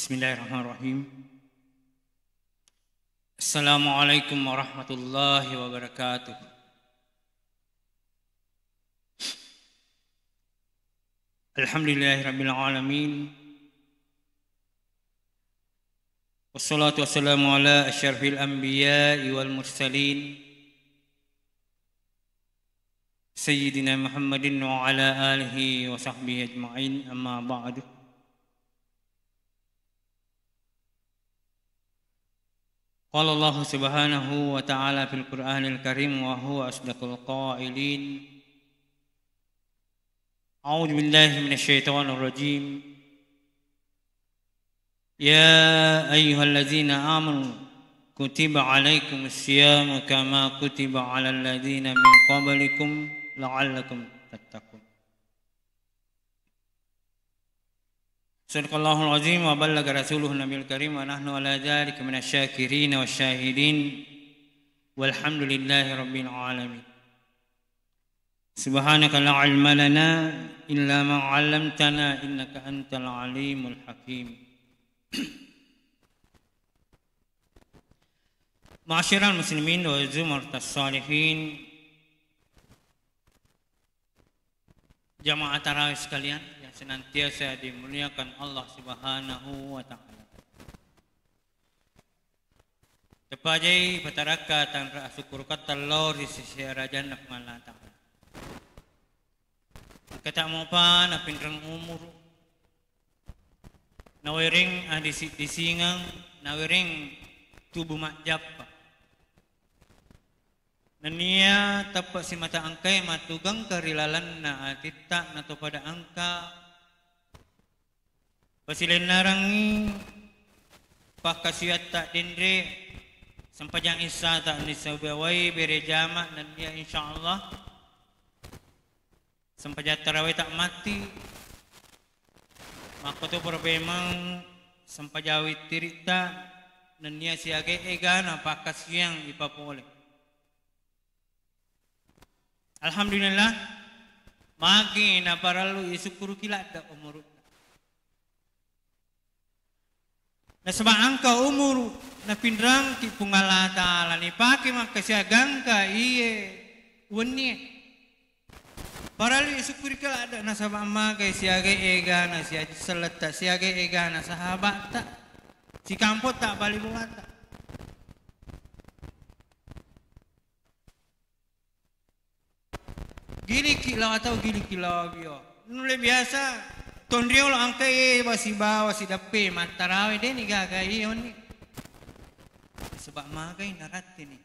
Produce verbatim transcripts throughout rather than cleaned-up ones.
Bismillahirrahmanirrahim. Assalamualaikum warahmatullahi wabarakatuh. Alhamdulillahirabbil alamin. Wassalatu wassalamu ala asyrafil anbiya'i wal mursalin, Sayyidina Muhammadin wa ala alihi wa sahbihi ajma'in, amma ba'du. Qala Allahu subhanahu wa ta'ala fil Qur'anil Karim wa huwa asdaqul qailin. A'udzu billahi minasy syaithanir rajim. Ya ayyuhalladzina amanu kutiba alaikumus siyamu kama kutiba alal ladzina min qablikum la'allakum tattaqun. Sadaqallahul azim wa ballaga rasuluhun nabiyul karim wa nahnu ala dzalika minasy syakirin wasyahidin walhamdulillahi rabbil alamin. Subhanaka la ilma lana illa ma 'allamtana innaka antal alimul hakim. Ma'asyiral muslimin wa zumratas salihin, jamaah tarawih sekalian yang senantiasa dimuliakan Allah Subhanahu wa Ta'ala. Tepajai patarakka tanra asukkurukatta lao ri sisi arajanna Puang Allah Ta'ala. Engka ta mopa napinreng umuru, nawereng adisi-disingeng, nawereng tubu majjappa. Nennia teppe simata engkae matugengka ri lalenna atitta natopada engka pasilennarengngi pakkasiwiatta denre, sempajang issata nisabawai bere jama nennia insyaallah sempajang taraweta matti, makkotoparo memang sempajang wittiritta nennia siaga egana pakkasiwiang ipapole. Alhamdulillah, magi naparellu isukkuruki ladde umurutta. Nasaba engka umuru napinrangki Puang Allah Ta'ala nipake makkasiagangka iye wennie. Parellu isukkuriki ladde nasaba magai siaga egana siaji selletta, siaga egana sahabatta, sikampotta, bali bolata. Giliki lao atau giliki lao bio. Nulle biasa tonriolo angka e wasibawa sideppe mattarawe deni gaga iye onni. Sebab magai naratteni.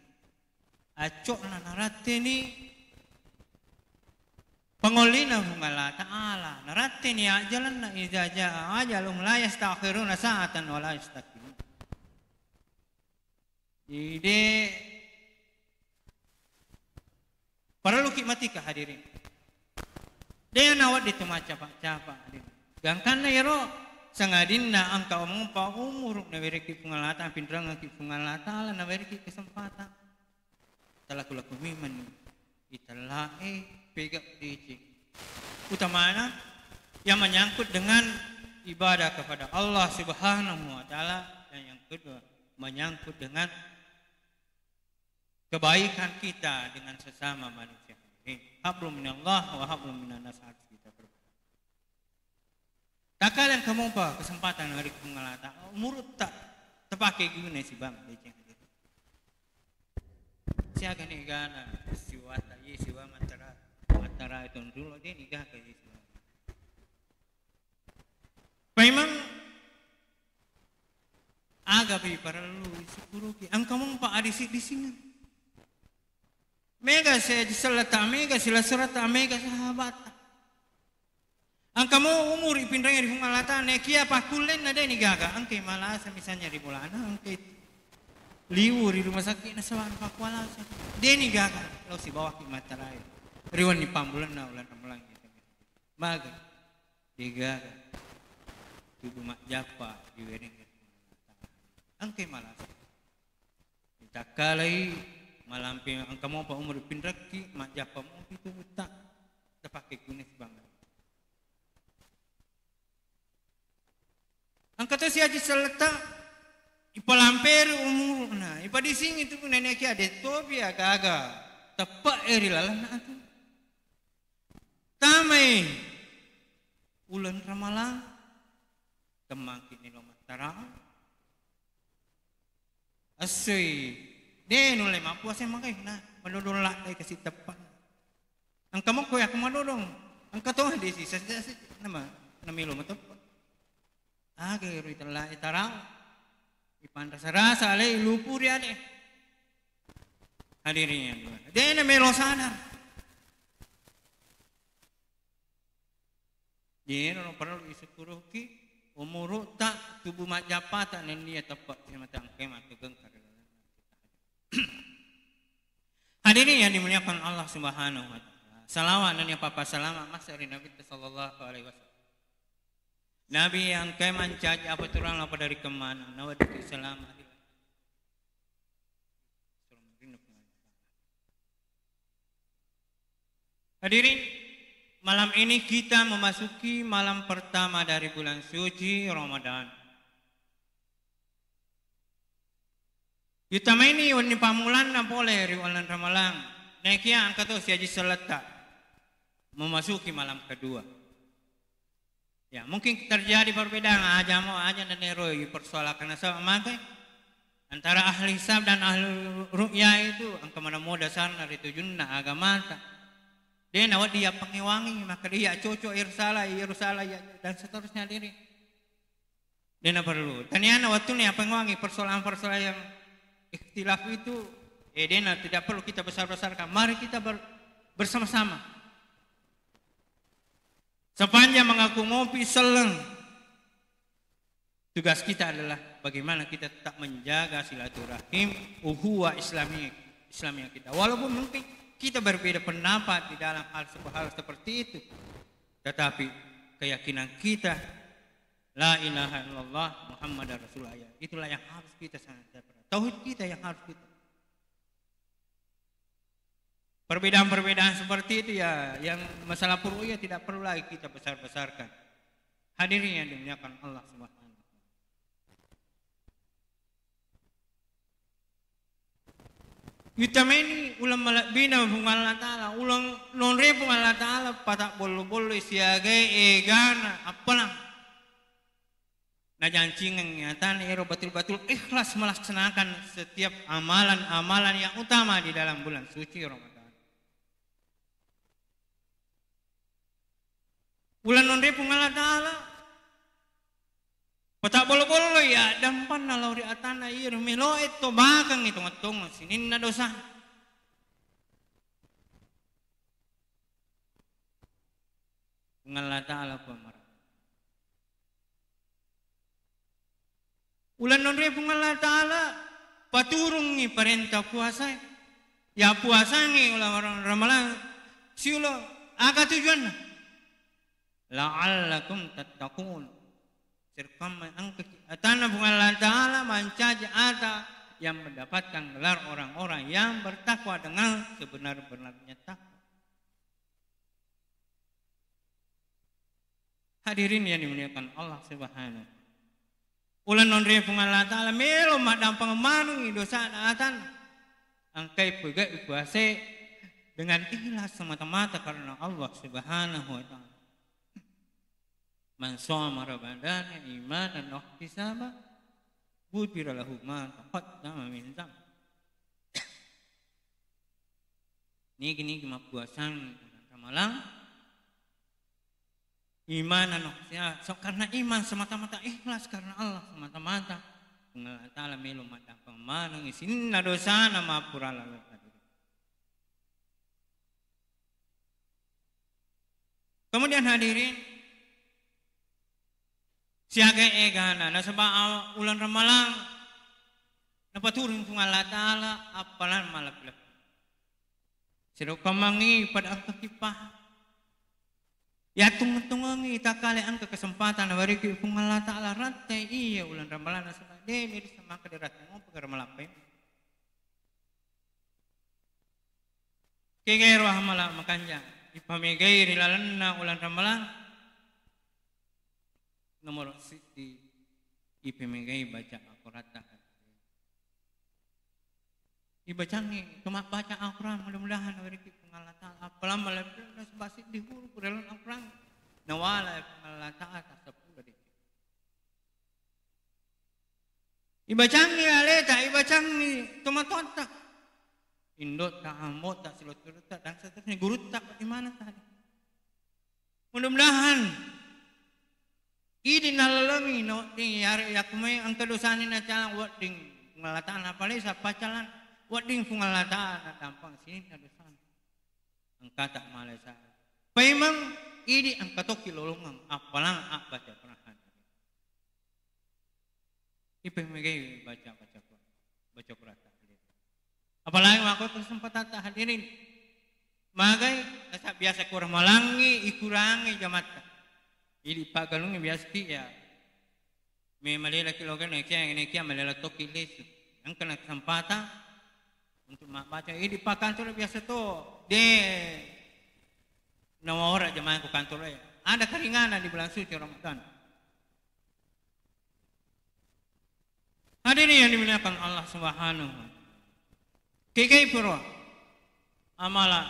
Accokna naratteni pangollina Puang Allah Ta'ala. Naratteni ajalanna idza jaa ajaluhum la yastakhiruna sa'atan wa la yastaqdimun. Jadi, de parelluki matika hadirin. De nawedding tu maccapa-capa hadirin. Gangkanna iyaro sangadinna engka mopa umuru nawereki Puang Allah Ta'ala, pinrengngeki Puang Allah Ta'ala, nawereki kesempatan. Talaku-laku memang itella'e pega deceng. Utamana yang menyangkut dengan ibadah kepada Allah Subhanahu wa Ta'ala, dan yang kedua menyangkut dengan kebaikan kita dengan sesama manusia. Ini hablum minallah wa hablum minan nas harus kita berbuat. Takkala engka mopa kesempatan ri Puang Allah Ta'ala, umurutta tapake guna sibang deceng. Siaga ni gana siwata ye siwa matara matara itu dulu de ni gaga ye siwa. Paimeng aga pi parellu isukkuruki engka mopa adisi-disingeng. Mega siaji sellata, mega silasurata, mega sahabata. Engka mo umuri pinrengnge ri Puang Allah Ta'ala, nekia pakkullenna de ni gaga, engkai malasa misalnya ri bolana, engkai liwu ri rumah sakit nasaba pakkualasa. De ni gaga, lao sibawaki matarae. Ri wenni pambulenna ulana mulang gitu. Maga, de gaga. Tudu majjappa diwereng ri Puang Allah Ta'ala. Engkai malasa. Takkalai malampe engka mopa umur pinrekki, majjappa mopi tu utta, tapake guna sibangngi. Engka to siaji selletta, ipalamperi umuru'na, ipadisingi tu neneknya, de topi aga-aga teppe'e ri lalenna atu. Tamai uleng Ramalang, temmangkini lo mattarau. Essoi, de nulle mappuasa magai, na madodong laddai kasi teppa. Engka mokko yakko madodong, engka to de sisa-sisa nama namelo mateppe. Aga ero itella itarau, ipanrasa-rasa alai, lupuri ade. Hadirin yang dimuliakan, de namelo sadar. Iyaro parellu isukkuruki umuru'ta, tubu majjappata nennia teppa simatangke makkegengka ri lalenna. Hadirin yang dimuliakan Allah Subhanahu wa Ta'ala. Salawat nennia papa salama masa ri Nabi sallallahu alaihi wasallam. Nabi engkai mancaji apa turang apa dari kemana? Nawa diki salama ri Hadirin, malam ini kita memasuki malam pertama dari bulan suci Ramadan. Yutamaini wenni pammulanna pole ri uleng Ramalang. Naekia engka to siaji selletta memasuki malam kedua. Ya, mungkin terjadi perbedaan, aja mau aja nenero persoalakan nasaba mate antara ahli hisab dan ahli ru'yah itu engka manamo dasarna ri tujunna agamata. De nawedding yappangewangi, maka dia cocok, iro salah, iro salah, ya, dan seterusnya diri. De naperlu. Taniana wattunna yappangewangi persoalan-persoalan yang ikhtilaf itu, eh, dena tidak perlu kita besar-besarkan. Mari kita ber-, bersama-sama. Sepanjang mengaku ngopi, selleng, tugas kita adalah bagaimana kita tetap menjaga silaturahim, ukhuwah Islamiyah, Islamiyah kita. Walaupun mungkin kita berbeda pendapat di dalam hal, hal seperti itu, tetapi keyakinan kita, la ilaha illallah Muhammadar Rasulullah, ya, itulah yang harus kita senantiasa, tauhid kita yang harus kita. Perbedaan-perbedaan seperti itu, ya, yang masalah furu'iyah tidak perlu lagi kita besar-besarkan. Hadirin yang dimuliakan Allah Subhanahu wa Ta'ala. Utamani uleng malebbina Puang Allah Ta'ala, uleng nonre Puang Allah Ta'ala, patabbollo-bolloi siagai egana appalang. Najancingengngi atana ero betul-betul ikhlas melaksanakan setiap amalan-amalan yang utama di dalam bulan suci Ramadan. Uleng nonre Puang Allah Ta'ala, patabbollo-bollo iya dampanna lao ri atana iyaro meloe to bakang i tongeng-tongeng sininna dosa. Puang Allah Ta'ala pamara. Uleng nonre Puang Allah Ta'ala, paturungngi parenta puasae. Ya puasangngi uleng Ramalang siulo, aga tujuanna? La'allakum tattaqun. Sirkamma engkaki atanna Puang Allah Ta'ala mancaji ata yang mendapatkan gelar orang-orang yang bertakwa dengan sebenar-benarnya takwa. Hadirin yang dimuliakan Allah Subhanahu. Uleng nonre Puang Allah Ta'ala melo maddampeng manengngi dosana atan. Engkai pegai puase dengan ikhlas semata-mata karena Allah Subhanahu wa Ta'ala. Man shoma Ramadana imanan wahtisaba, ghufira lahu ma taqaddama min dzanbi. Nigi-nigi mappuasang Ramalang, imanan wahtisaba, so, karena iman semata-mata, ikhlas karena Allah semata-mata, Puang Allah Ta'ala melo maddampeng maneng sininna dosana mappura laleng. Kemudian hadirin, siaga egana, nasaba uleng Ramalang napaturung Puang Allah Ta'ala appalang malebbi-lebbi. Silokammangngi pada engka kippa. Yattung-tungengngi takkale engka kesempatan nabariki Puang Allah Ta'ala rattai iya uleng Ramalang nasaba de ni risa maka dirattai mopa gara malappai. Kegero amala makanja ipamegai ri lalenna uleng Ramalang. Nomoro siddi, Ipemegai baca Al-Qur'anta. Ibacangngi, cuma baca Al-Qur'an, mudah-mudahan nawerekki Puang Allah Ta'ala. Appalang malebbi nasaba seddi huruf ri laleng Al-Qur'an. Nawala Puang Allah Ta'ala taseppulo dekke. Ibacangngi aleta, ibacangngi tomatoatta. Indo'ta, ambo'ta, silottulotta, dan seterusnya, gurutta, bagaimana tadi? Mudah-mudahan idi nallalengi nawedding yare yakko mai engka dosani nacalang wedding Puang Allah Ta'ala napalesa pacalang wedding Puang Allah Ta'ala nadampeng sininna dosana. Engkata malesa. Paimeng idi engka tokki lolongeng appalang abbaca Quran. Ipemegai baca, baca Quran. Baca Quran tahdir. Apalagi makko kesempatan tahdirin. Magai, nasa biasa kurang malangi, ikurangi jamatta. Jadi pagalungi biasa ki ya. Me malela ki loga nekia, nekia malela tokki lesu. Yang kena kesempatan untuk ma-, baca. Jadi pakantor biasa to. De. Nawa ora jamaah ku kantor ya. Ada keringanan di bulan suci Ramadan. Hadirin yang dimuliakan Allah Subhanahu wa Ta'ala. Kegai pura amala,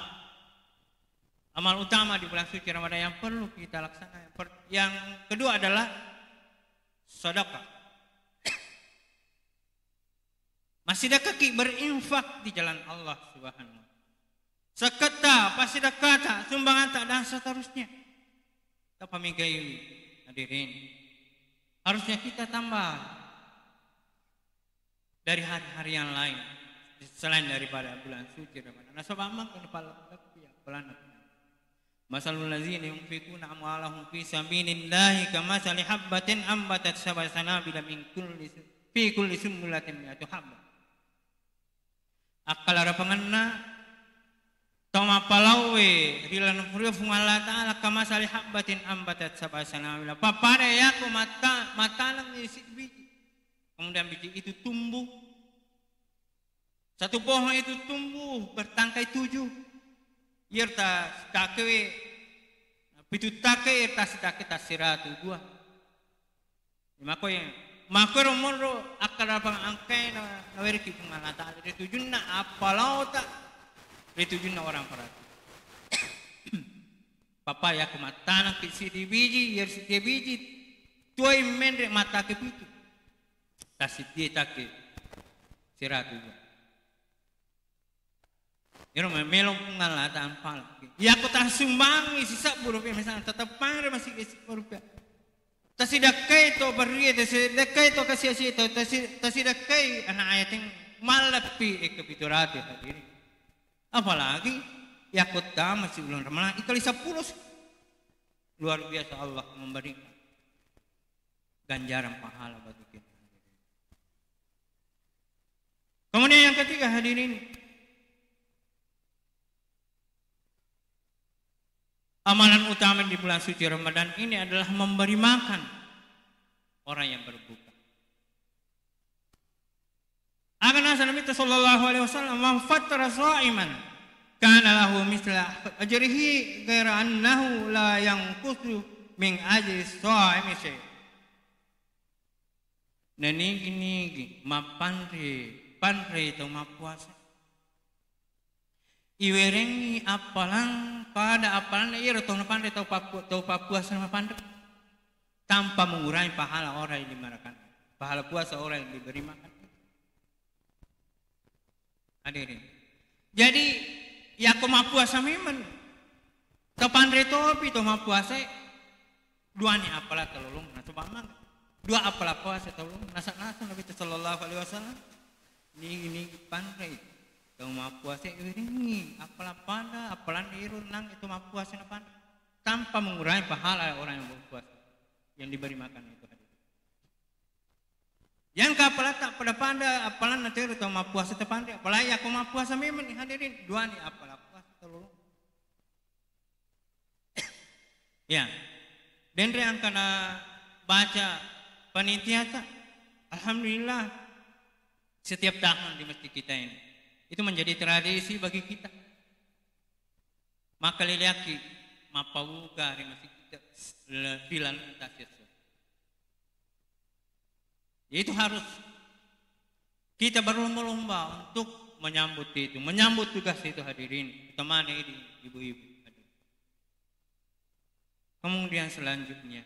amal utama di bulan suci Ramadan yang perlu kita laksanakan. Per-, yang kedua adalah sedekah. Massedekkaki berinfak di jalan Allah Subhanahu wa Ta'ala. Seketta, passedekkata, sumbanganta, dan seterusnya. Tapamegai, hadirin. Harusnya kita tambah dari hari-hari yang lain selain daripada bulan suci Ramadan. Nasaba makkeda pallebbi-lebbi ya, bulan Ramadan. Masalul ladzina yunfiquna amwalahum fi sabilillahi kamatsali habbatin ambatat sab'a sanabila min kulli su-, fi kulli sumbulatin mi'atu habbah. Akkalarapangenna tau mappalaowe ri laleng Puang Allah Ta'ala kamatsali habbatin ambatat sab'a sanabila. Pappada yakko matta-, mattanengngi siddi biji. Kemudian biji itu tumbuh. Satu pohon itu tumbuh bertangkai tujuh. Iyarta sitakewe, pitu take, iyarta sitake tassiratu dua. Makoye, makkoro monro akkarapang angkai na, nawereki Puang Allah Ta'ala. Ri tujunna appalaota, ri tujunna orang paratu. Papa yakko mattanengki siddi biji, iyaro siddi biji, tuai menre mattake pitu. Tassiddie take siratu. Iyaro me-, melo Puang Allah tampalaki. Yakko tasumbangi sisebbu rupiah, misalnya, tetep panre masigi sisebbu rupiah. Tasidakkai to berrie, tasidakkai to kasiasi to, tasi-, tasidakkai anak ayateng malleppi e kepitu ratu hadirin. Apalagi yakko tamasi uleng Ramalang ikali seppulo sih. Luar biasa Allah memberikan ganjaran pahala bagi kita. Kemudian yang ketiga, hadirin, amalan utama di bulan suci Ramadan ini adalah memberi makan orang yang berbuka. Aga naseng Nabitta sallallahu alaihi wasallam, "Man fattara sha'iman kana lahu misla ajrihi ghaira annahu la yanqusu min ajri shaimi syai'." Nanigi-nigi mappanre, panrei tau mappuasa, iwerengngi appalang pada appalanna iyaro tau napanre tau pappu-, tau pappuasa mapanre, tanpa mengurangi pahala orang yang dimakan, pahala puasa orang yang diberi makan. Hadirin. Jadi, yakko mappuasa memang, tapanre topi to mappuasa, duani appala talolong, nasaba mangga. Dua appala puasa talolong, nasa-, naseng Nabitta sallallahu alaihi wasallam, nigi-nigi panrei tau mappuasa, iwerengngi appala pada appalanna iro nang itu mappuasa napanre, tanpa mengurangi pahala orang yang berpuasa, yang diberi makan itu, hadirin. Yang ka appalatta pada-pada appalanna tero tau mappuasa tapanre, apalagi yakko mappuasa memang ni hadirin, duani appala puasa talolong. Ya, denre angkana baca panitiata, alhamdulillah, setiap tahun di masjid kita ini, itu menjadi tradisi bagi kita. Makkaleleaki mappabuka ri masjid kita, le-, di laleng tasiasso. Itu harus kita berlomba-lomba untuk menyambut itu, menyambut tugas itu, hadirin, utamanya ini ibu-ibu. Kemudian selanjutnya,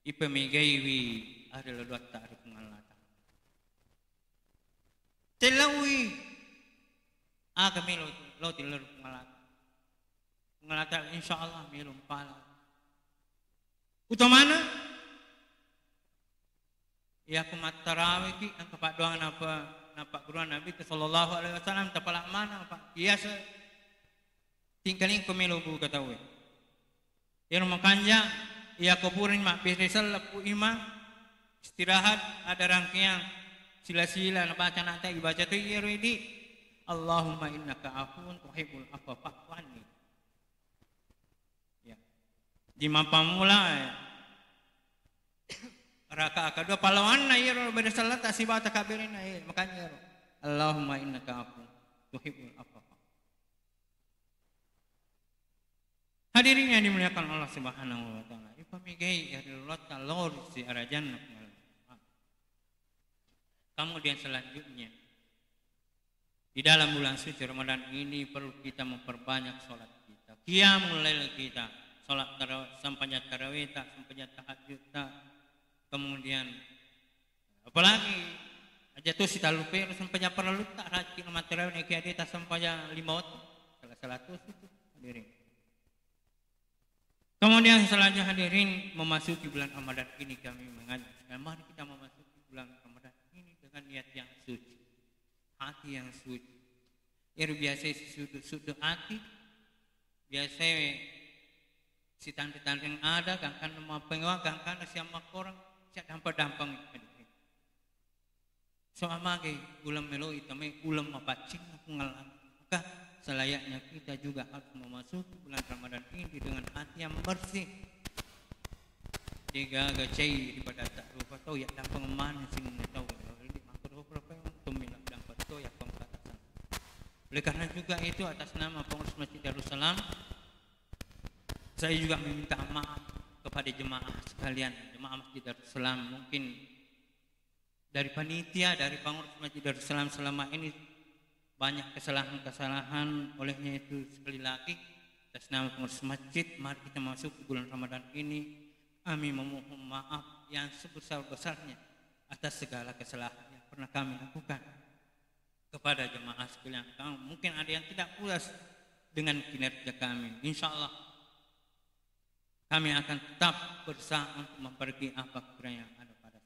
ipamegaiwi ri lalenna ri Puang Allah Ta'ala. Tellaui aga melo lao tellai ri Puang Allah Ta'ala. Puang Allah Ta'ala insya Allah melo pala. Utamana, iya ko mattarawiki, engka paddoang napa, napagguru Nabi sallallahu alaihi wasallam, tapala maneng, Pak. Biasa tingkalingko melo buka tauwe. Iyaro makanja, iya ko purani mabbere selleng pu imang, istirahat, ada rangkaian sila-sila nabaca nata ibaca to iyaro idi, "Allahumma innaka afuwun tuhibbul afwa fa'fu anni." Ya. Di mappammula, ya. Rakaat kedua pallawanna iyaro bere selleng ta sibawa takabberenna, ya, makanya iyaro, "Allahumma innaka afuwun tuhibbul afwa." Hadirin yang dimuliakan Allah Subhanahu wa Ta'ala, ipamegaiwi ri lalenna lao ri arajanna Puang Allah. Kemudian selanjutnya, di dalam bulan suci Ramadan ini perlu kita memperbanyak sholat kita, qiyamul lail kita, sholat tara-, sempajang tarawih ta, sempajang tahajud ta, kemudian apalagi aja tu sitallupe sempajang parellu ta, rajin matarawih, naiki ade ta sempajang lima waktu, salah-salah tu situ, hadirin. Kemudian selanjutnya, hadirin, memasuki bulan Ramadan ini kami mengajak, mari kita memasuki bulan Ramadan ini dengan niat yang suci, hati yang suci. Iyaro biasa sisuddu-suddu ati, biasa sitanre-tanreng ada, gangkanna mappengawa, gangkanna siammakkorang, sia dampeng-dampeng. So amage uleng meloi tamai uleng mapaccing Puang Allah. Maka selayaknya kita juga harus memasuki bulan Ramadan ini dengan hati yang bersih. Degaga cai ri padatta rupa tau, ya dampeng maneng sininna tau. Jadi maka rupa-rupa yang tummi dampeng tau ya pengkatasan. Oleh karena juga itu, atas nama pengurus Masjid Darussalam, saya juga meminta maaf kepada jemaah sekalian, jemaah Masjid Darussalam. Mungkin dari panitia, dari pengurus Masjid Darussalam selama ini banyak kesalahan-kesalahan. Olehnya itu, sekali lagi, atas nama pengurus masjid, mari kita masuk ke bulan Ramadan ini, kami memohon maaf yang sebesar-besarnya atas segala kesalahan yang pernah kami lakukan kepada jemaah sekalian. Mungkin ada yang tidak puas dengan kinerja kami. Insya Allah, kami akan tetap berusaha untuk memperbaiki apa kekurangan yang ada pada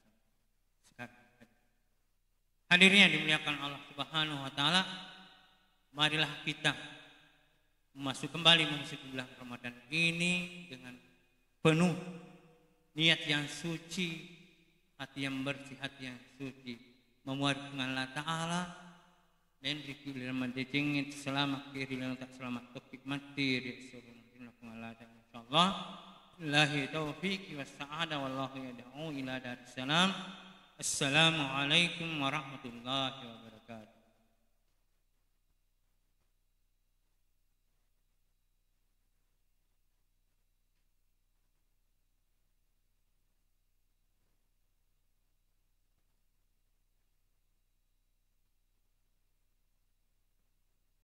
sekarang. Hadirin yang dimuliakan Allah Subhanahu wa Ta'ala, marilah kita masuk kembali memasuki bulan Ramadan ini dengan penuh niat yang suci, hati yang bersih, hati yang suci, memuar dengan Allah Ta'ala, Lenriki ri madecengngé, selame'ki ri lino, tasselame' tokki matti ri esso ri munrinna Puang Allah Ta'ala, insyaallah. Billahi taufiqi wassa'adah, wallahu yad'u ila darissalam. Assalamualaikum warahmatullahi wabarakatuh.